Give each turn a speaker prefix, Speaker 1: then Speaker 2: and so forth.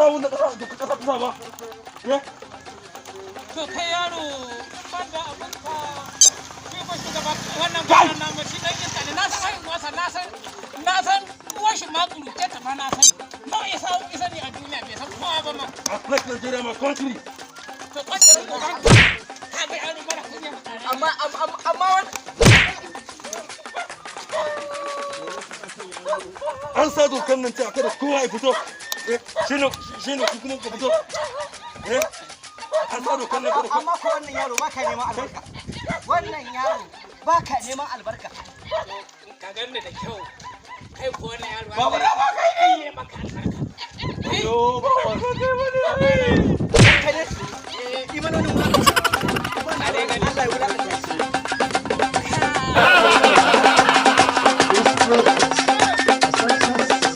Speaker 1: abin da kasa da kasa ta ba. Eh?
Speaker 2: To kai yaro, in ban da abin ka, shi ko shugaba wannan
Speaker 1: Kai!
Speaker 2: bayan namu shi dan iska ne. Na san haihuwarsa, na san uwar shi ma kuruce ta ma na san. Nawa isa isa ne a duniya, bai san kowa ba ma.
Speaker 1: I like Nigeria, my country.
Speaker 2: To kwanciyar uban ka ga yaro mara kunya.
Speaker 3: Amma wani
Speaker 1: An sa dokan nan cewa kada kowa ya fito. Eh, shine ku kuma ku fito. Eh? An sa dokan nan kada kowa.
Speaker 3: Amma ko wannan yaro baka neman albarka. Wannan yaro baka neman albarka.
Speaker 2: Ka ganni da kyau. Kai ko wannan yaro.
Speaker 1: Baba, da ba
Speaker 2: kai ne maka albarka.
Speaker 1: Yo, ba.